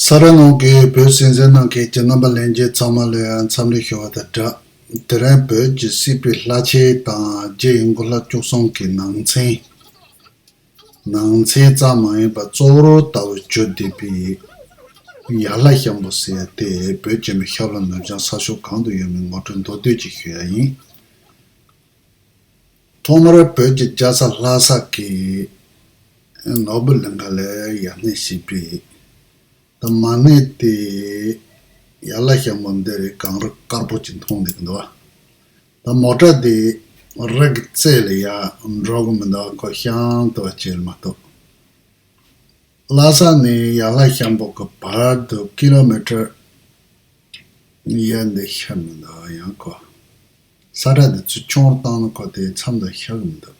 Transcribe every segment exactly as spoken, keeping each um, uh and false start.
ས་ར་ནང་གི་བོད་སྲིད་འཛིན་གནང་མཁན་གྱི་རྣམ་པ་ལྷན་རྒྱས་ཚང་མ་ལ་འཚམས་འདྲི་ཞུ་བ་དང་སྦྲགས། དེ་རིང་བོད་ཀྱི་སྲིད་པའི་བླ་ཆེན་དང་རྗེ་ཡི་འགོ་ལྷ་བཅུ་གསུམ་གྱི་ནང་ཚན། ནང་ཚན་ཙམ་མ་ཡིན་པར་གཙོ་བོར་ལྟ་བུ་བརྗོད་བསྡད་པའི་ཡར་ལྷ་ཤམ་པོ་ཟེར་ཡ་དེ་བོད་ཀྱི་མི་ཞབས་ལ་ནུབ་བྱང་ས་ཕྱོགས་གང་དུ་ཡོད་མིན་ངོ་སྤྲོད་མདོར་བསྡུས་ཅིག་ཞུ་ཡ་ཡིན། ཐོག་མར་བོད་ཀྱི་རྒྱལ་ས་ལྷ་ས་གི་ནོར་བུ་གླིང་ག་ལ་ཡར་སྣེ་ཞུས་པའི། ད་མ་སྣེ་དེ་ཡར་ལྷ་ཤམ་པོ་འདི་རེད། གངས་རི་དཀར་པོ་ཅིག་མཐོང་བསྡད་ཀྱི་འདུག་བ། ད་མོ་ཊ་དེ་རི་གི་རྩེ་ལ་ཡར་འགྲོ་གི་མི་འདུག་ཁོ་ཤང་དུ་བ་བྱེད་མ་གཏོགས། ལྷ་ས་ནས་ཡར་ལྷ་ཤམ་པོ་གི་བར་དུ་ཀི་ལོ་མི་ཊར་ཡར་འདི་ཤར་མི་འདུག་ཡང་ཁོ་ས་ཁྲ་འདི་ཚོ་ཆུང་རུ་བཏང་ན་ཁོ་དེ་མཚམས་དུ་ཤར་གི་མི་འདུག་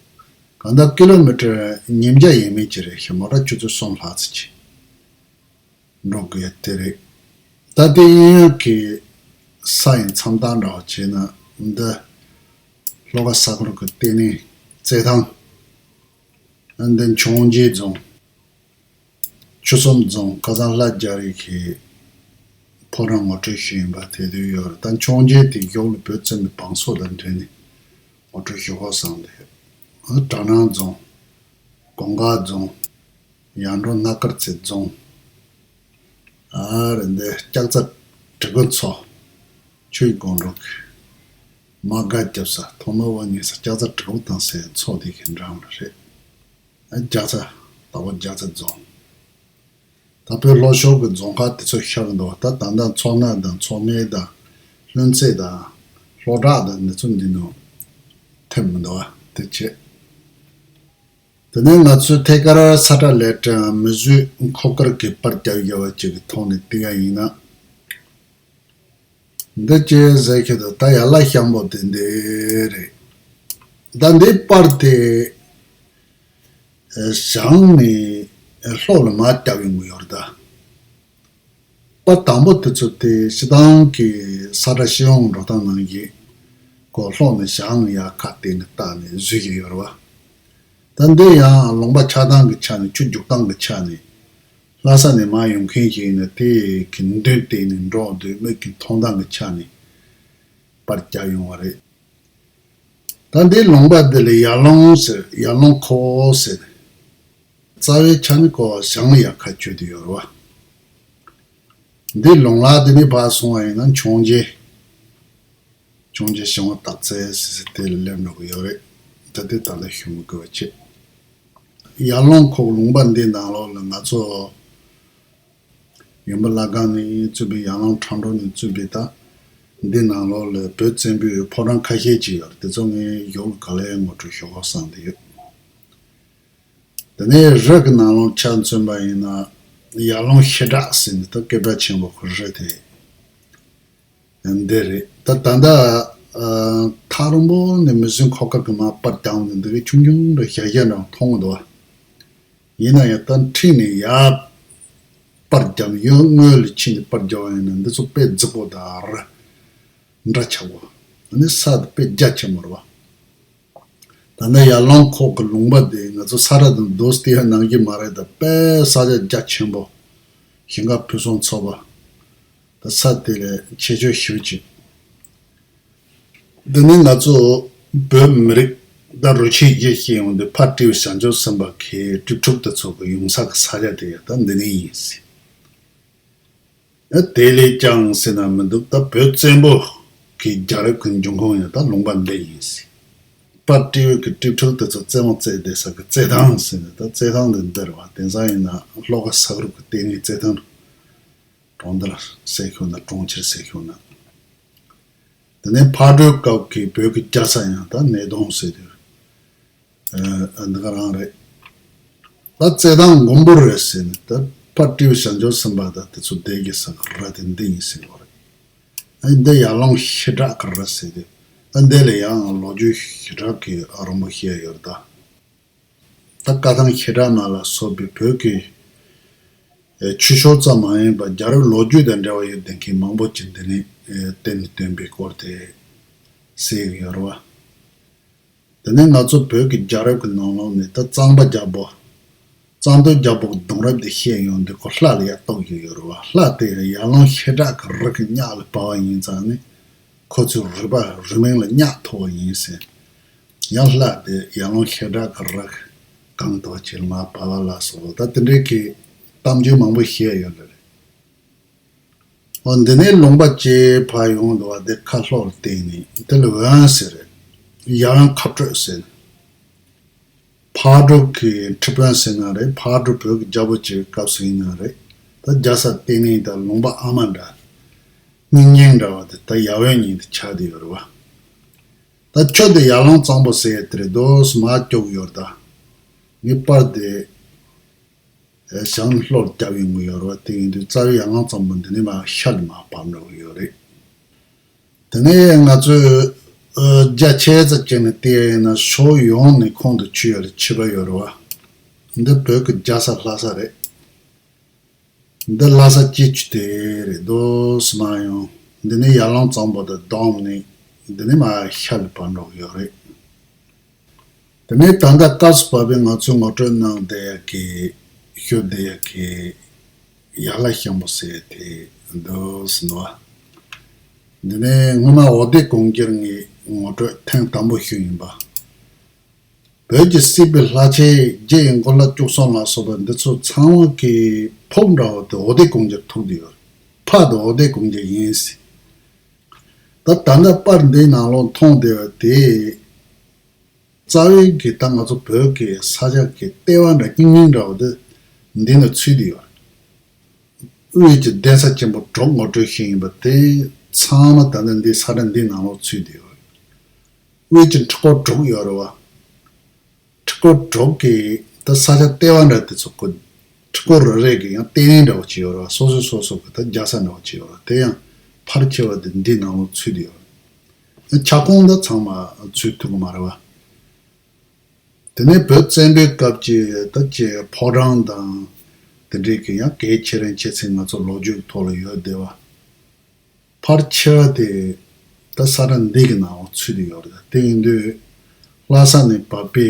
གང་ལྟར་ཀི་ལོ་མི་ཊར་ཉིས་བརྒྱ་ཡས་མས་ཅིག་རེད་ཤག་མོ་ཊ་ཆུ་ཚོད་གསུམ་ལྷག་ཙམ་ཅིག་འགྲོ་དགོས་ཡ་དེ་རེད། ད་ལྟའི་གཡས་གཡོན་གྱི་ས་ཡི་མཚམས་རྟགས་འདྲ་བ་བྱས་ན་འདི་ལྷོ་ཁ་ས་གོར་གྱི་ལྟེ་གནས་རྩེད་ཐང་། འདི་འཕྱོངས་རྒྱས་རྫོང་། ཆུ་གསུམ་རྫོང་ཁ་སང་ལྷ་རྒྱ་རི་གི་ཕོ་བྲང་ངོ་སྤྲོད་ཞུས་ཡིན་པ་དེ་དུས་ཡོད་རེད། ད་འཕྱོངས་རྒྱས་དེ་གཞུག་ལ་བོད་བཙན་པོའི་བང་སོ་དང་འབྲེལ་ནས་ངོ་སྤྲོད་ཞུ་དགོས་བསམ་སྟེ། གྲ་ནང་རྫོང་། གོང་དཀར་རྫོང་། ཡར་འབྲོག་སྣ་དཀར་རྩེ་རྫོང་། ཨ་རེ་འདི་ལྕགས་རྩ་གྲི་གུ་མཚོ། ཆུའི་སྒང་དྲུག་གི་མ་དགའ་རྒྱབ་ས་ཐོག་མ་བ་ཉེ་ས་ལྕགས་རྩ་གྲི་གུ་དང་སའི་མཚོ་དེ་གི་འགྲམ་ལ་རེད། ཨ་རྒྱ་ཚ་ལྟ་བུ་རྒྱ་ཚ་རྫོང་། ད་བོད་ལྷོ་ཕྱོགས་ཀྱི་རྫོང་ཁག་དེ་ཚོ་ཤར་གི་འདུག་ད་ད་ལྟ་མཚོ་སྣ་དང་མཚོ་སྨད་དང་ལྷུན་རྩེ་དང་ལྷོ་བྲག་དང་འདི་ཚོ་འདི་ནང་ཐེབས་མི་འདུག་བ་དེ་བྱས། དེ་ནས་ང་ཚོས་ཐད་ཀར་ས་ཁྲ་ལས་དྲངས་མི་བཟོས་མཁོ་དཀར་གྱི་པར་རྒྱབ་ཡོད་པ་ཅིག་གི་ཐོག་ནས་བལྟས་ཡ་ཡིན་ན། འདི་ཅི་ཟེར་ཁྱེད་དུ་ད་ཡར་ལྷ་ཤམ་པོ་དེ་འདི་རེད། ད་འདི་པར་དེ་བྱང་ནས་ལྷོ་ལ་མར་བརྒྱབ་ཡོང་གི་ཡོད་རེད་ད། པར་དང་པོ་དེ་ཚོ་དེ་སྤྱི་བཏང་གི་ས་ཁྲ་སྤྱི་ཡོངས་འགྲོ་སྟངས་ནང་བཞིན་གོ་ལྷོ་ནས་བྱང་ཡར་ཁ་གཏད་ནས་བལྟས་ནས་བཟོས་ཀྱི་ཡོད་རེད་བ། ད་འདི་ཡང་ལུང་པ་ཆགས་སྟངས་ཀྱི་ཆ་ནས་ཆུ་རྒྱུག་སྟངས་ཀྱི་ཆ་ནས་ལྷ་ས་ནས་མར་ཡོང་མཁན་ཞིག་ཡིན་ན་དེ་གི་མདུན་བལྟས་ནས་འགྲོ་འདོད་མོད་ཀྱི་མཐོང་སྟངས་ཀྱི་ཆ་ནས་པར་རྒྱག་ཡོང་བ་རེད། ད་འདི་ལུང་པ་འདི་ལ་ཡར་ཀླུང་ཟེར། ཡར་ཀླུང་ཁོ་ཟེར། རྩ་བའི་ཆ་ནས་ཁོ་བྱང་ལ་ཡར་ཁ་བརྗོད་དུ་ཡོད་རེད་བ། འདི་ལུང་ལ་འདི་ནས་ཕར་སོང་བ་ཡིན་ན་འཕྱོངས་རྒྱས། འཕྱོངས་རྒྱས་ཞིང་པ་སྟག་རྩེ་ཟེར་ཟེར་དེ་ལ་སླེབས་འགྲོ་གི་ཡོད་རེད། ད་དེ་ད་ལྟ་ཞུ་མི་དགོས་པ་བྱེད། ཡར་ཀླུང་ཁོག་ལུང་པ་འདི་ནང་ལོགས་ལ་ང་ཚོ་ཡུམ་བུ་བླ་སྒང་ནས་བཙུགས་པའི་ཡར་ཀླུང་ཁྲ་འབྲོག་ནས་བཙུགས་པའི་ད་འདི་ནང་ལོགས་ལ་བོད་བཙན་པོའི་ཕོ་བྲང་ཁ་ཤས་ཅིག་ཡོད་རེད། དེ་ཚོ་ངས་ཡོངས་ག་ལེ་ངོ་སྤྲོད་ཞུ་དགོས་བསམ་བསྡད་ཡོད། དེ་ནས་རི་གི་ནང་ལོགས་ཆ་མཚོན་པ་ཡིན་ན་ཡར་ཀླུང་ཤེལ་བྲག་ཟེར་ནས་ད་སྐད་གྲགས་ཆེན་པོ་གི་རི་དེ་འདི་རེད། ད་ད་ལྟ་ཨ་ཐག་རིང་པོ་ནས་མི་བཟོས་མཁོ་དཀར་གི་མར་པར་བརྒྱབ་ནས་འདི་གི་ཆུང་ཆུང་རེ་བཞག་བཞག་འདྲ་མཐོང་གི་འདུག་བ། ཡིན་ན་ཡང་ད་འཁྲིས་ནས་ཡར་པར་བརྒྱབ་ཡོད་སྔོན་ལ་ཕྱིན་ནས་པར་བརྒྱབ་པ་ཡིན་ན་འདི་ཚོ་དཔེ་རྫིག་པོ་དང་ར་འདྲ་ཆགས་པོ། ཨ་ནི་ས་དེ་དཔེ་རྒྱ་ཆེན་པོ་རེད་བ། ད་ནི་ཡར་ཀླུང་ཁོག་གི་ལུང་པ་དེ་ང་ཚོ་ས་ར་དང་རྡོ་སྟེ་ཡ་ནང་གི་མ་རེད། ད་དཔེ་ས་ཆ་རྒྱ་ཆེན་པོ། ཞིང་ཁ་ཕུན་སུམ་ཚོགས་པ། ད་ས་དེ་ལས་ཆེ་ཆོས་ཞུ་ཅིག་འདི་ནི་ང་ཚོ་བོད་མི་རིགས་ད་རུ་ཆེན་བཞི་ཞེས་ཡོང་དུས་ཕ་སྤྲེའུ་བྱང་ཆུབ་སེམས་དཔའ་གི་སྤྲེལ་ཕྲུག་དེ་ཚོ་གི་ཡོང་ས་གི་ས་ཆ་དེ་ཡང་ད་འདི་ནི་ཡིན་སྲིད། ཨ་དེ་ལས་ཀྱང་ཟེར་ན་མི་འདུག་ད་བོད་བཙན་པོ་གི་རྒྱལ་རབས་ཀྱི་འབྱུང་ཁུངས་ཡང་ད་ལུང་པ་འདི་ཡིན་སྲིད། ཕ་སྤྲེའུ་གི་སྤྲེལ་ཕྲུག་དེ་ཚོ་རྩེད་མོ་རྩེ་བསྡད་ས་གི་རྩེད་ཐང་ཟེར་ནས་ད་རྩེད་ཐང་འདི་འདིར་བ། དེང་སང་ཡིན་ན་ལྷོ་ཁ་ས་རུབ་ཀྱི་ལྟེ་གནས་རྩེད་ཐང་། གྲོང་རྡལ་ཟེར་ཤོད་ན་གྲོང་ཁྱེར་ཟེར་ཤོད་ན། དེ་ནས་ཕག་གྲུའི་སྐབས་ཀྱི་བོད་ཀྱི་རྒྱལ་ས་ཡང་ད་སྣེ་གདོང་ཟེར་དུས་ཨ་འདི་ག་རང་རེད། ད་རྩེད་ཐང་མགོན་པོ་རེད་ཟེར་ནས་ད་ཕ་སྤྲེའུ་བྱང་ཆུབ་སེམས་དཔའ་དང་དེ་ཚོ་བསྡད་ཀྱི་ས་གི་ར་དེ་འདི་ཡིན་ཟེར་བ་རེད། ཨ་འདི་ཡར་ཀླུང་ཤེལ་བྲག་གི་ར་ཟེར་དུས་ཨ་འདི་ལ་ཡང་ལོ་རྒྱུས་ཞེ་དྲག་གི་རིང་པོ་ཞིག་ཡོད་རེད་ད། ད་བཀའ་ཐང་ཞེ་དྲག་ནང་ལ་སོགས་པའི་བོད་ཀྱི་ཨེ་ཆོས་ཕྱོགས་ཙམ་མ་ཡིན་པར་རྒྱལ་རབས་ལོ་རྒྱུས་དང་འབྲེལ་བ་ཡོད་བསྡད་མཁན་མང་པོ་ཅིག་འདི་ནས་ཨེ་བསྟན་ནས་བསྟན་པའི་སྐོར་དེ་གསལ་གི་ཡོད་རེད་བ། དེ་ནས་ང་ཚོ་བོད་ཀྱི་རྒྱལ་རབས་ཀྱི་ནང་ལོགས་ནས་ད་གཙང་པ་རྒྱལ་པོ་ གཙང་སྟོད་རྒྱལ་པོ་གདུང་རབས་དེ་བཤད་ཡོང་དུས་ཁོ་ལྷ་ལ་ཡ་གཏོགས་ཀྱི་ཡོད་རེད་བ། ལྷ་དེ་ཡར་ཀླུང་ཤེལ་བྲག་གི་རི་གི་གཉགས་ལ་བབས་པ་ཡིན་ཙང་ནི། ཁོ་ཚོའི་རུས་པ་རུས་མིང་ལ་གཉགས་ཐོགས་པ་ཡིན་ཟེར། ཡང་ལྷ་དེ་ཡར་ཀླུང་ཤེལ་བྲག་གི་རི་གང་དུ་བ་ཅིག་ལ་མར་བབས་པ་ལ་སོགས་ད་དེ་འདྲའི་གི་གཏམ་རྒྱུད་མང་པོ་བཤད་ཡོད་ལ་རེད། འོ་འདི་ནས་ལུང་པ་ཅིག་ཕར་ཡོང་འདུག་བ། དེ་ཁ་ལྷོ་ལ་བལྟས་ནས་དེ་ལ་བོན་ཟེར་རེད། ཡར་ཀླུང་ཁ་སྤྲོད་ཟེར། ཕག་གྲུ་གི་ཁྲི་དཔོན་ཟེར་ན་རེད། ཕག་གྲུ་བོད་ཀྱི་རྒྱལ་པོ་ཅིག་གི་སྐབས་སུ་ཡིན་ན་རེད། ད་རྒྱལ་ས་ལྟེ་གནས་དང་ལུང་པ་ཨ་མ་འདྲ། སྙིང་སྙིང་འདྲ་བ་དེ་ད་ཡ་བོན་ཉིད་དུ་ཆགས་བསྡད་ཡོད་རེད་བ། ད་ཁྱོད་དེ་ཡར་ཀླུང་གཙང་པོ་ཟེར་ཡ་དེ་རེད་དོ་སུ་མ་སྐྱོག་ཡོད་ད། ངའི་པར་དེ་ཞང་ལྷོར་བརྒྱབ་ཡོང་གི་ཡོད་རེད་བ། དེ་ཡིན་དུས་རྩ་བའི་ཡར་ཀླུང་གཙང་པོ་འདི་ནས་མར་ཤར་ལ་མར་བབས་འགྲོ་གི་ཡོད་རེད། དེ་ནས་ང་ཚོས་ཨ་རྒྱ་ཆེ་ཙམ་བྱས་ནས་བལྟས་ཡིན་ན་ཕྱོགས་ཡོངས་ནས་ཁོང་དུ་ཆུད་ཡ་ལ་ཆུད་པ་ཡོད་རེད་བ། འདི་བོད་ཀྱི་རྒྱལ་ས་ལྷ་ས་རེད། འདི་ལྷ་ས་སྐྱིད་ཆུ་དེ་རེད་དོ་སུ་མ་ཡོང་། འདི་ནས་ཡར་ཀླུང་གཙང་པོ་དང་བསྡོམས་ནས་འདི་ནས་མར་ཤར་ལ་བབས་འགྲོ་གི་ཡོད་རེད། དེ་ནས་ད་ལྟ་སྐབས་སུ་བབས་པའི་ང་ཚོས་ངོ་སྤྲོད་གནང་བསྡད་ཡ་གི་ཞུ་བསྡད་ཡ་གི་ཡར་ལྷ་ཤམ་པོ་ཟེར་དེ་འདུག་ཟིན་བ། འདི་ནས་སྔོན་མ་འོ་དེ་གུང་རྒྱལ་ངའི་ངོ་སྤྲོད་ཐེངས་དང་པོ་ཞུས་ཡིན་པ། བོད་ཀྱི་སྲིད་པའི་ལྷ་ཆེན་རྗེ་ཡི་མགོན་ལ་སྐྱོགས་སོང་ལ་སོགས་པ་འདི་ཚོ་ཚང་མ་གི་ཕུགས་འདྲ་བོ་དེ་འོ་དེ་གུང་རྒྱལ་ཐུག་བསྡད་ཡོད། ཕ་དེ་འོ་དེ་གུང་རྒྱལ་ཡིན་ཟེར། ད་ད་ལྟ་པར་འདིའི་ནང་ལོགས་མཐོང་བསྡད་པ་དེ། རྩ་བའི་གི་ད་ང་ཚོ་བོད་ཀྱི་ས་ཆ་གི་ལྟེ་བ་འདྲ་སྙིང་སྙིང་འདྲ་བོ་དེ་འདི་ན་ཚུད་བསྡད་ཡོད། དབུས་ཀྱི་གདན་ས་ཆེན་པོ་དྲུག་ངོ་སྤྲོད་ཞུས་ཡིན་པ་དེ་ཚང་མ་ད་ལྟ་འདི་ས་ཁྲ་འདི་ནང་ལོགས་ཚུད་བསྡད་ཡོད། དབུས་ཀྱི་ཁྲི་སྐོར་དྲུག་ཡོད་རེད་བ། ཁྲི་སྐོར་དྲུག་གི་ད་ས་ཆ་ལྟེ་བ་འདྲ་དེ་ཚོ་ཁོ་ཁྲི་སྐོར་རེ་རེ་གི་ཡང་ལྟེ་གནས་འདྲ་བོ་ཅིག་ཡོད་རེད་བ། སོ་སོ་སོ་སོ་གི་ད་རྒྱལ་ས་འདྲ་བོ་ཅིག་ཡོད་རེད་བ། དེ་ཡང་ཕལ་ཆེ་བ་དེ་འདི་ནང་ལོགས་ཚུད་བསྡད་ཡོད་རེད། ཁྱབ་ཁོངས་ད་ཚང་མ་ཚུད་ཐུབ་ཀྱི་མ་རེད་བ། དེ་ནས་བོད་བཙན་པོའི་སྐབས་ཀྱི་ད་ཀྱི་ཕོ་བྲང་དང་དེ་འདྲའི་གི་ཡང་གལ་ཆེ་རིང་ཆེ་ཚིག་ང་ཚོ་ལོ་རྒྱུས་ཐོག་ལ་ཡོད་བསྡད་བ། ཕལ་ཆེ་བ་དེ་ད་ས་ཁྲ་འདི་གི་ནང་ཚུད་དེ་ཡོད་རེད། དེ་ཡིན་དུས་ལྷ་ས་ནས་བབས་པའི་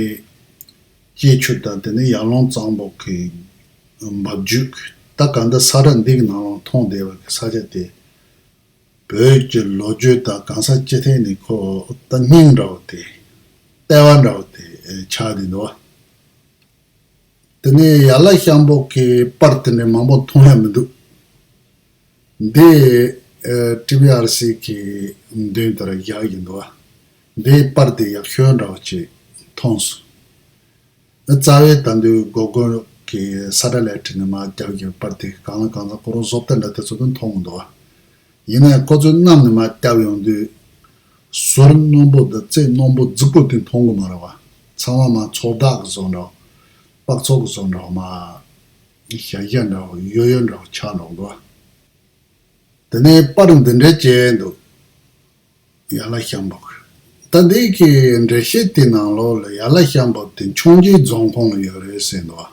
སྐྱིད་ཆུ་དང་དེ་ནས་ཡར་ཀླུང་གཙང་པོ་གི་འབབ་རྒྱུད་ད་ག་འདི་ས་ཁྲ་འདི་གི་ནང་ལ་མཐོང་བསྡད་པ་གི་ས་ཆ་དེ། བོད་ཀྱི་ལོ་རྒྱུས་དང་གང་ས་ཅི་ཐད་ནས་ཁོ་ད་སྙིང་འདྲ་བོ་དེ། ལྟེ་བ་འདྲ་བོ་དེ་ཆགས་བསྡད་འདུག་བ། དེ་ནས་ཡར་ལྷ་ཤམ་པོ་གི་པར་དེ་འདྲ་མང་པོ་མཐོང་ཡ་མི་འདུག་འདི་ཨ་ཊི་བི་ཨར་སི་གི་མདུན་དུ་ར་བཞག་ཡིན་འདུག་བ། འདིའི་པར་དེ་ཡག་ཤོས་འདྲ་བོ་ཅིག་མཐོང་སོང་། རྩ་བའི་ད་འདུས་སྒོ་སྒོ་གི་ས་ཁྲ་ལས་ཁྲིད་ནས་མར་རྒྱབ་ཀྱི་པར་དེ་གང་ལ་གང་འཚམ་ཁོ་རང་བཟོ་ལྟ་འདྲ་དེ་ཚོ་དེ་མཐོང་གི་འདུག་བ། ཡིན་ནའི་ཁོ་ཚོས་གནམ་ནས་མར་རྒྱབ་ཡོང་དུས་ཟུར་རྣོན་པོ་དང་རྩེ་རྣོན་པོ་རྫིག་པོ་དེ་མཐོང་གི་མ་རེད་བ། ཚང་མ་མར་ཚོགས་བདག་གི་བཟོ་འདྲ་བོ། པགས་ཚོགས་ཀྱི་བཟོ་འདྲ་བོ་མར་ཞ་ཞ་འདྲ་བོ་ཡོ་ཡོ་འདྲ་བོ་ཆགས་འགྲོ་གི་འདུག་བ། དེ་ནས་པར་འདི་འདྲ་བྱས་འདུག་ཡར་ལྷ་ཤམ་པོ། ད་འདི་གི་འགྲེལ་བཤད་དེ་ནང་ལོགས་ལ་ཡར་ལྷ་ཤམ་པོ་དེ་འཕྱོངས་རྒྱས་རྫོང་ཁོངས་ལ་ཡོད་རེད་ཟེར་འདུག་བ།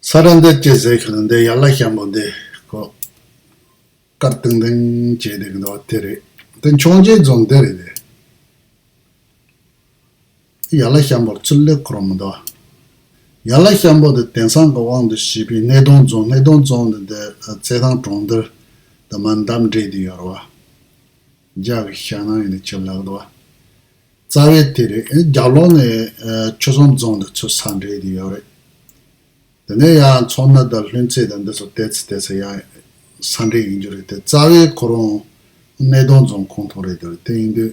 ས་ར་འདི་ཅི་ཟེར་ཁ་ན་འདི་ཡར་ལྷ་ཤམ་པོ་འདི་ཁོ་དཀར་ཏིང་ཏིང་བྱས་བསྡད་ཀྱི་འདུག་བ་དེ་རེད། དེ་འཕྱོངས་རྒྱས་རྫོང་འདི་རེད་དེ། ཡར་ལྷ་ཤམ་པོར་ཚུར་སླེབས་ཁོ་རང་མི་འདུག་བ། ཡར་ལྷ་ཤམ་པོ་དེ་དེང་སང་གི་དབང་དུ་བྱས་པའི་སྣེ་གདོང་རྫོང་། སྣེ་གདོང་རྫོང་ནི་འདི་རྩེད་ཐང་གྲོང་རྡལ་དུ་མར་འདབས་འབྲེལ་བསྡད་ཡོད་རེད་བ། རྒྱ་གི་ཞྭ་ནང་ཡིན་ན་ཅི་ལབ་འདུག་བ། རྩ་བའི་དེ་རེད། རྒྱབ་ལོགས་ནས་ཨ་ཆོལ་གསུམ་རྫོང་དེ་ཚོ་ས་འབྲེལ་དེ་ཡོད་རེད། དེ་ནས་ཡང་མཚོ་སྣ་དང་ལྷུན་རྩེ་དང་འདི་ཚོ་ཏོག་ཙམ་ཏོག་ཙམ་ཡང་ས་འབྲེལ་ཡིན་རྒྱུ་རེད་དེ། རྩ་བའི་ཁོ་རང་སྣེ་གདོང་རྫོང་ཁོངས་གཏོགས་རེད་དེ། དེ་ཡིན་དུས་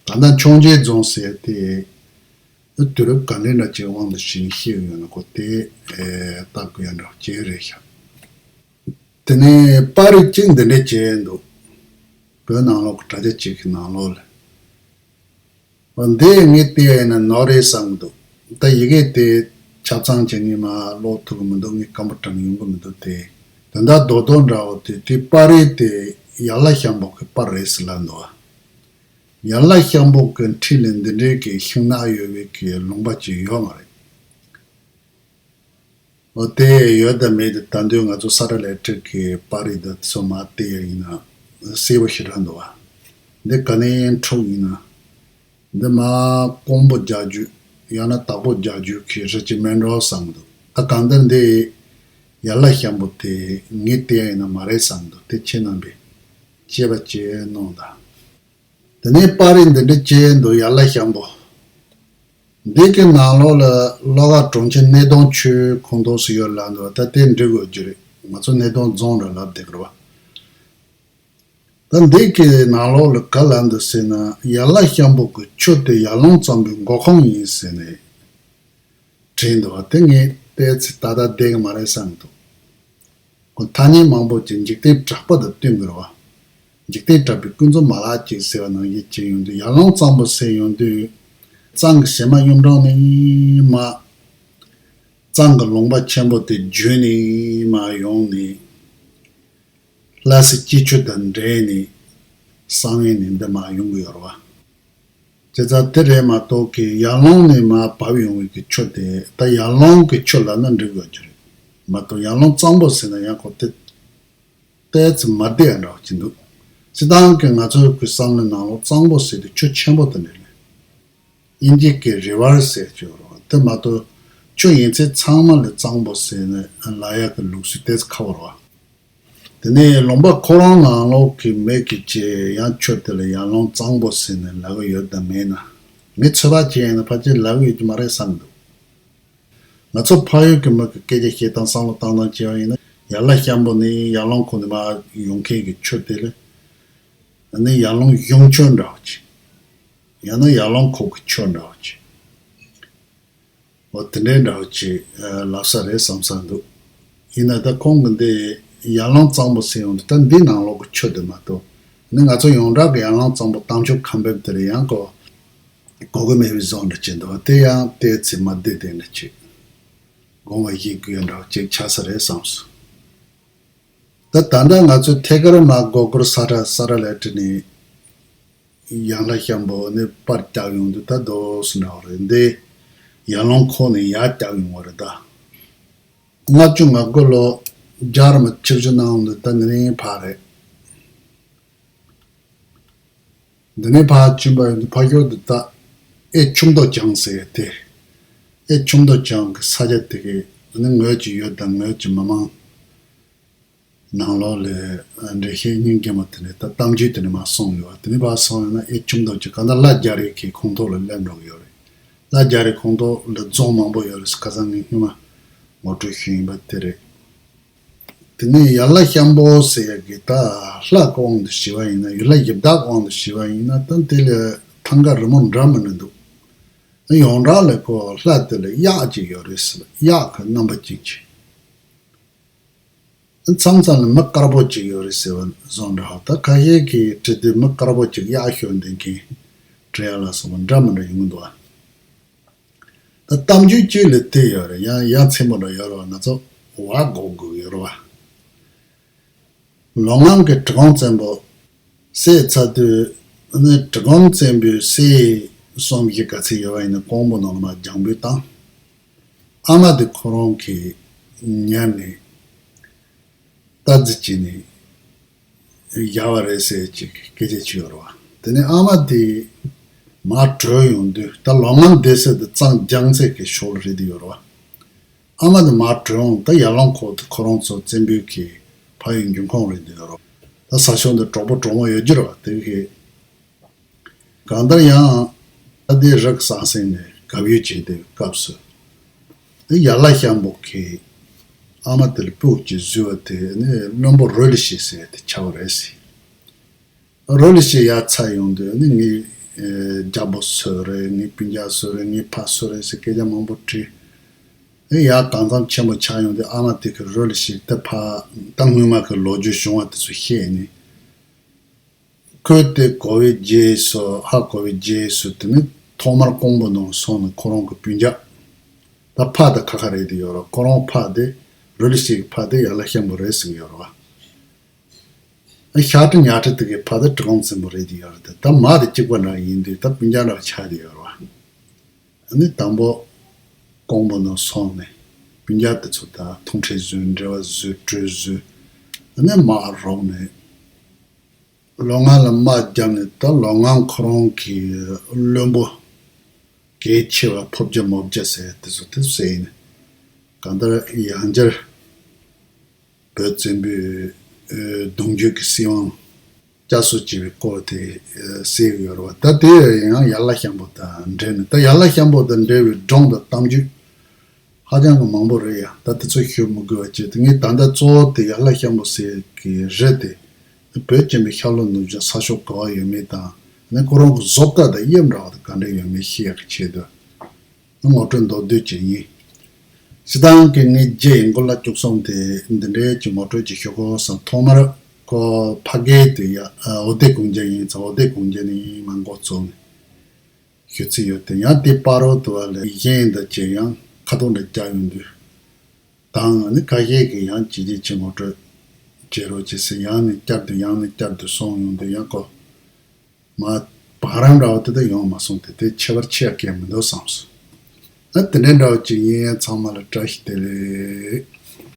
ད་ལྟ་འཕྱོངས་རྒྱས་རྫོང་ཟེར་དེ་དུས་རབས་ག་འདྲའི་འདྲ་ཅིག་དབང་དུ་བྱས་ནས་བཤད་ཡོད་ན་ཁོ་དེ་ཨེ་ལྟ་དགོས་ཡ་འདྲ་ཅིག་རེད་ཤག་དེ་ནས་པར་རིས་གཅིག་འདི་འདྲ་བྱས་འདུག་བོད་ནང་ལོགས་ཀྱི་དྲ་རྒྱ་གཅིག་གི་ནང་ལོགས་ལ། འོ་འདི་ངས་བལྟས་ཡིན་ན་ནོར་རེད་བསམ་གྱི་འདུག་ད་ཡི་གེ་དེ་ཆ་ཚང་ཅིག་ངས་མར་ཀློག་ཐུབ་ཀྱི་མི་འདུག་ངས་སྐམ་པོ་དྲངས་ཡོང་གི་མི་འདུག་དེ་དོན་དག་རྡོག་རྡོག་འདྲ་བོ་དེ་དེ་པར་རིས་དེ་ཡར་ལྷ་ཤམ་པོ་གི་པར་རེད་ཟེར་ལབ་འདུག་ཡར་ལྷ་ཤམ་པོ་གི་འཁྲིས་ལ་འདི་འདྲའི་གི་ཤིང་ནགས་ཡོད་པའི་གི་ལུང་པ་ཅིག་ཡོད་མ་རེད། འོ་དེ་ཡོད་དང་མེད་དེ་ད་དུང་ང་ཚོ་ས་ཁྲ་ལས་ཁྲིད་ཀྱི་པར་རིས་དེ་ཚོ་མར་བལྟས་ཡ་ཡིན་ན་གསལ་པོ་ཞེ་དྲག་འདུག་བ། འདི་ག་ནས་འཁྲུངས་ཡིན་ན། འདི་མར་ཀོང་པོ་རྒྱ་རྒྱུད་ ཡང་ན་བདག་པོ་རྒྱག་རྒྱུ་གི་རེད་ཅེས་མེད་འགྲོ་བསམ་འདུག་ད་གང་ལྟར་འདི་ཡ་ལ་ཤམ་པོ་དེ་ངས་བལྟས་ཡིན་ན་མ་རེད་བསམ་འདུག་དེ་ཁྱེད་རྣམ་པས་དཔྱད་པ་བྱས་གནང་དང་། དེ་ནས་པར་རིས་འདི་འདྲ་བྱས་འདུག་ཡ་ལ་ཤམ་པོ། འདི་གི་ནང་ལོགས་ལ་བློ་དགའ་གྲོང་ཁྱེར་སྣེ་གདོང་ཆུས་ཁོངས་གཏོགས་སུ་ཡོད་ལབ་འདུག་ད་དེ་འགྲིག་དགོས་རྒྱུ་རེད། ང་ཚོ་སྣེ་གདོང་རྫོང་འདྲ་ལབ་བསྡད་ཀྱི་རེད་བ། ད་འདི་གི་ནང་ལོགས་ལ་ག་ལབ་འདུག་ཟེར་ན། ཡ་ལ་ཤམ་པོ་གི་ཆུ་དེ་ཡར་ཀླུང་གཙང་པོའི་མགོ་ཁུངས་ཡིན་ཟེར་ནས་བྲིས་འདུག་དེ་ངས་བལྟས་ཚེ་ཏག་ཏག་བསྡད་ཀྱི་མ་རེད་བསམ་འདུག་ཁོ་ཐ་སྙད་མང་པོ་ཅིག་འཇིག་རྟེན་གྲགས་པ་དང་བསྟུན་དགོས་རེད་བ། འཇིག་རྟེན་གྲགས་པའི་ཀུན་རྫོབ་མ་ལག་ཅིག་ཟེར་བ་ནང་བཞིན་བྱས་ཡོང་དུས། ཡར་ཀླུང་གཙང་པོ་ཟེར་ཡོང་དུས། གཙང་གི་བྱེ་མ་གཡུ་འབྲུག་ནས་མར། གཙང་གི་ལུང་པ་ཆེན་པོ་དེ་བརྒྱུད་ནས་མར་ཡོང་ནས། ལྷ་སའི་སྐྱིད་ཆུ་དང་འདྲེས་ནས་བསམ་ཡས་ནས་འདི་མར་ཡོང་གི་ཡོད་རེད་བ། བྱས་ཙང་དེ་རེད་མ་གཏོགས་ཀྱི་ཡར་ཀླུང་ནས་མར་བབས་ཡོང་བའི་གི་ཆུ་དེ་ད་ཡར་ཀླུང་གི་ཆུ་ལབ་ན་འགྲིག་དགོས་ཀྱི་རེད་མ་གཏོགས། ཡར་ཀླུང་གཙང་པོ་ཟེར་ན་ཡང་ཁོ་དེ་ཏོག་ཙམ་མ་བདེ་ཡ་འདྲ་བ་ཅིག་འདུག་སྤྱིར་བཏང་གི་ང་ཚོའི་གི་བསམ་བློའི་ནང་ལོགས་གཙང་པོ་ཟེར་དུས་ཆུ་ཆེན་པོ་དེ་འདྲ་རེད། དབྱིན་ཇི་གི་རི་ཝར་ཟེར་གྱི་ཡོད་རེད་བ། དེ་མ་གཏོགས་ཆུ་ཡིན་ཚད་ཚང་མ་ལ་གཙང་པོ་ཟེར་ནས་ལབ་ཡག་གི་ལུགས་སྲོལ་ཏོག་ཙམ་ཁ་པོ་རེད་བ། དེ་ནས་ལུང་པ་ཁོ་རང་ནང་ལོགས་ཀྱི་མི་གི་ཅེས་ཡང་ཆུ་དེ་ལ་ཡར་ཀླུང་གཙང་པོ་ཟེར་ནས་ལབ་གི་ཡོད་དམ་མེད་ན། ངས་ཚོད་དཔག་བྱས་ཡིན་ན་ཕལ་ཆེར་ལབ་གི་ཡོད་ཀྱི་མ་རེད་བསམ་འདུག་ང་ཚོ་ཕ་ཡུལ་གྱི་མི་གི་སྐད་ཆ་བཤད་སྟངས་བསམ་བློ་བཏང་སྟངས་བྱས་པ་ཡིན་ན། ཡ་ལ་ཤམ་པོ་ནས་ཡར་ཀླུང་ཁུལ་ནས་མར་ཡོང་མཁན་གྱི་ཆུ་དེ་ལ་ནི་ཡར་ཀླུང་གཞུང་ཆུ་འདྲ་བ་ཅིག་ཡང་ན་ཡར་ཀླུང་ཁུལ་གྱི་ཆུ་འདྲ་བ་ཅིག་འོ་དེ་འདྲའི་འདྲ་བ་ཅིག་ལབ་ས་རེད་བསམ་ས་འདུག་ཡིན་ན་ད་ཁོང་གི་འདི་ཡར་ཀླུང་གཙང་པོ་ཟེར་ཡོང་དུས། ད་འདི་ནང་ལོགས་ཀྱི་ཆུ་དེ་མ་གཏོགས་ནི་ང་ཚོ་ཡོངས་གྲགས་ཀྱི་ཡར་ཀླུང་གཙང་པོ་རྟ་མཆོག་ཁ་འབེབས་དེ་ལ་ཡང་གོ་གོ་གི་མེད་པའི་བཟོ་འདྲ་ཅིག་འདུག་དེ་ཡང་ཏོག་ཙམ་མ་བདེ་བདེ་འདྲ་ཅིག་དགོངས་པ་བཞེས་དགོས་འདྲ་བ་ཅིག་ཆགས་ས་རེད་བསམས་སོང་། ད་ད་ལྟ་ང་ཚོས་ཐད་ཀར་མར་སྒོ་སྒོར་ས་ཁྲ་ས་ཁྲ་ལ་དྲིས་ནས་ཡ་ལ་ཤམ་པོ་ནས་པར་བརྒྱབ་ཡོང་དུས། ད་རྡོ་སུ་འདྲ་བ་རེད། འདི་ཡར་ཀླུང་ཁུལ་ནས་ཡར་བརྒྱབ་ཡོང་བ་རེད་ད། ལྔ་བཅུ་ང་དགུ་ལོ་རྒྱ་རམ་ཆིབས་བསྒྱུར་གནང་ཡོང་དུས། ད་འདི་ནས་ཕར་རེད། འདི་ནས་ཕར་ཕྱིན་པ་ཡིན་དུས་ཕ་ཤོར་དུ་ད་ཨེ་ཁྱུང་རྡོ་བྱང་ཟེར་དེ། ཨེ་ཁྱུང་རྡོ་བྱང་གི་ས་ཆ་དེ་གའི་ནི་ངོས་ཀྱི་ཡུལ་དང་ངོས་ཀྱི་མི་མང་ནང་ལོགས་ལ་འགྲེལ་བཤད་སྙིང་རྗེ་མོ་དེ་ནས་ད་གཏམ་རྒྱུད་དེ་ནས་མར་སོང་ཡོད་པ། དེ་ནས་ཕར་སོང་ཡོད་ན་ཨེ་ཁྱུང་རྡོ་བྱང་གང་ལྟར་ལ་རྒྱ་རི་གི་ཁོངས་གཏོགས་ལ་སླེབས་འགྲོ་གི་ཡོད་རེད། ལ་རྒྱ་རི་ཁོངས་གཏོགས་ལ་རྫོང་མང་པོ་ཡོད་རེད་ཟེར། ཁ་སང་ངས་སྔོན་མ་ངོ་སྤྲོད་ཞུས་ཡིན་པ་དེ་རེད། དེ་ནས་ཡ་ལ་ཤམ་པོ་ཟེར་ཡག་གི་ད་ལྷ་གི་དབང་དུ་བྱས་པ་ཡིན་ན། ཡུལ་ལྷ་གཞི་བདག་གི་དབང་དུ་བྱས་པ་ཡིན་ན། ད་དེ་ལ་ཐང་ག་རི་མོ་འདྲ་མི་འདྲ་འདུག་ཡོངས་གྲགས་ལ་ཁོ་ལྷ་དེ་ལ་གཡག་ཅིག་ཡོད་རེད་ཟེར། གཡག་གི་རྣམ་པ་ཅན་ཅིག་མཚམས་མཚམས་ལ་མི་དཀར་པོ་ཅིག་ཡོད་རེད་ཟེར་བ་བཟོ་འདྲ་བ། ད་ཁ་ཤས་ཀྱིས་བྲིས་དུས་མི་དཀར་པོ་ཅིག་གཡག་ཞོན་བསྡད་མཁན་བྲིས་ཡ་ལ་སོགས་པ་འདྲ་མི་འདྲ་ཡོང་གི་འདུག་ཨ། ད་གཏམ་རྒྱུད་གཅིག་ལ་དེ་ཡོད་རེད། ཡང་ཡ་མཚན་པོ་འདྲ་ཡོད་རེད་བ། ང་ཚོ་བ་གོ་དགོས་ཡོད་རེད་བ། ལོ་སྔོན་གྱི་གྲི་གུམ་བཙན་པོ་བསད་ཚར་དུས་ནི། གྲི་གུམ་བཙན་པོའི་སྲས་གསུམ་བཞི་ག་ཚད་ཡོད་པ་ཡིན་ན་ཀོང་པོ་ནང་ལ་མར་རྒྱང་འབུད་བཏང་། ཨ་མ་དེ་ཁོ་རང་གིས་ཉར་ནས་རྟ་རྫི་བྱས་ནས་བཞག་པ་རེད་ཟེར་ཅིག་སྐད་ཆ་ཅིག་ཡོད་རེད་བ། དེ་ནས་ཨ་མ་དེ་མར་བྲོས་ཡོང་དུས། ད་ལོ་སྔོན་སྡེ་སྲིད་དེ་གཙང་རྒྱལ་རྩེ་གི་ཕྱོགས་ལ་རེད་དེ་ཡོད་རེད་བ། ཨ་མ་དེ་མར་བྲོས་ཡོང་། ད་ཡར་ཀླུང་ཁུལ་དུ་ཁོ་རང་ཚོ་བཙན་པོའི་གི་ཕ་ཡུལ་འབྱུང་ཁུངས་རེད་དེ་ཡོད་རེད་བ། ད་ས་ཕྱོགས་འདི་གྲོགས་པོ་གྲོགས་མོ་ཡོད་རྒྱུ་རེད་བ། དེ་གི་གང་ལྟར་ཡང་ད་དེ་རི་གི་ཟང་ཟིང་ནས་གབ་ཡུལ་བྱས་དེ་སྐབས་སུ། དེ་ཡ་ལ་ཤམ་པོ་གིས་ཨ་མ་དེ་ལ་སྤུ་གུ་ཅིག་བཟོས་པ་དེ་ནི་བློན་པོ་རོ་ལི་ཤི་ཟེར་དེ་ཆགས་པ་རེད་ཟེར། རོ་ལི་ཤི་ཡར་ཚར་ཡོང་དུས་ནི། ངའི་ཨེ་རྒྱལ་པོ་སུ་རེད། ངའི་སྤུན་ཀྱག་སུ་རེད། ངའི་ཕ་སུ་རེད་ཟེར་སྐད་ཆ་མང་པོ་དྲིས། ཨེ་ཡར་གང་འཚམ་ཆེན་པོ་ཆགས་ཡོང་དུས་ཨ་མ་དེ་གིས་རོ་ལི་ཤི་དེ་ཕར་ད་སྔོན་མ་གི་ལོ་རྒྱུས་བྱུང་བ་དེ་ཚོ་བཤད་ནས། ཁོས་དེ་གོ་བའི་རྗེས་སུ། ཧ་གོ་བའི་རྗེས་སུ་དེ་ནི་ཐོག་མར་ཀོང་པོ་ནང་སོང་ནས་ཁོ་རང་གི་སྤུན་ཀྱག་ད་ཕ་དེ་ཁ་ཁ་རེད་དེ་ཡོད་རེད། ཁོ་རང་ཕ་དེ་རོ་ལི་ཤི་གི་ཕ་དེ་ཡ་ལ་ཤམ་པོ་རེད་ཟེར་གི་ཡོད་རེད་བ། ཤ་ཁྲི་ཉ་ཁྲི་དེ་གི་ཕ་དེ་གྲི་གུམ་བཙན་པོ་རེད་དེ་ཡོད་རེད་དེ། ད་མ་དེ་གཅིག་པ་འདྲ་ཡིན་དུས་ད་སྤུན་ཀྱག་འདྲ་ཆགས་དེ་ཡོད་རེད་བ། ཨ་ནི་དང་པོ་ཀོང་པོ་ནང་སོང་ནས་སྤུན་ཀྱག་དེ་ཚོ་ད་ཐུག་འཕྲད་བཟོས། འབྲེལ་བ་བཟོས། གྲོས་བཟོས། ཨ་ནི་མར་རོགས་ནས་ལོ་སྔོན་ལ་དམག་བརྒྱབ་ནས། ད་ལོ་སྔོན་ཁོ་རང་གི་བློན་པོ་ གལ་ཆེ་བ་ཕོ་བརྒྱ་མོ་བརྒྱ་ཟེར་དེ་ཚོ་དེ་ཟེར་ཡིན། གང་ལྟར་ཡང་བསྐྱར་བོད་བཙན་པོའི་གདུང་རྒྱུད་ཀྱི་སྲིད་དབང་བསྐྱར་གསོ་བྱས་པའི་སྐོར་དེ་གསལ་གྱི་ཡོད་རེད་བ། ད་དེ་ཡང་ཡར་ལ་ཤམ་པོ་དང་འབྲེལ་ནས། ད་ཡར་ལ་ཤམ་པོ་དང་འབྲེལ་བའི་སྒྲུང་དང་གཏམ་རྒྱུད་ཧ་ཅང་གི་མང་པོ་རེད་ཡ། ད་དེ་ཚོ་ཞུ་མི་དགོས་པ་བྱས་ཏེ། ངས་ད་ལྟ་གཙོ་བོ་དེ་ཡར་ལ་ཤམ་པོ་ཟེར་གྱི་རེད་དེ། བོད་ཆེན་པོའི་ཤར་ལྷོ་ནུབ་བྱང་ས་ཕྱོགས་ག་བ་ཡོད་མེད་དང་། ནི་ཁོ་རང་གི་བཟོ་ལྟ་དང་དབྱིབས་འདྲ་བ་དང་ག་འདྲ་ཡོད་མེད་ཤེས་ཡག་གི་ཆེད་དུ་ངོ་སྤྲོད་མདོར་བསྡུས་ཅིག་ཡིན། སྤྱིར་བཏང་གི་ངས་རྗེ་ཡི་མགོ་ལ་བཅུ་གསུམ་དེ་འདི་འདྲའི་ཅིག་ངོ་སྤྲོད་ཅིག་ཞུ་དགོས་བསམ། ཐོག་མར་ཁོ་ཕ་གིར་དེ་ཡ་འོ་དེ་གུང་རྒྱལ་ཡིན་ཙང་། འོ་དེ་གུང་རྒྱལ་ནས་མར་འགོ་བཙུགས་ནས་ཞུ་རྩིས་ཡོད་དེ། ཡང་དེ་བར་དུ་བ་ལ་གཞན་དང་བཅས་ཡང་ཁ་ཐོག་འདྲ་རྒྱག་ཡོང་དུས་དང་། ནི་ཁ་ཤས་ཀྱིས་ཡང་ཅི་ཅི་ཅི་ངོ་སྤྲོད་བྱེད་རོགས་བྱེད་ཟེར། ཡང་ནས་བསྐྱར་དུ་ཡང་ནས་བསྐྱར་དུ་གསུངས་ཡོང་དུས་ཡང་ཁོ་མ་བག་རམ་འདྲ་བ་དེ་དག་ཡོང་མ་སོང་སྟེ། དེ་ཁྱད་པར་ཆེ་ཡ་གང་མི་འདུག་བསམ་སོང་། ཨ་དེ་འདྲའི་འདྲ་བ་ཅིག་ཡིན། ཚང་མ་ལ་བཀྲ་ཤིས་བདེ་ལེགས།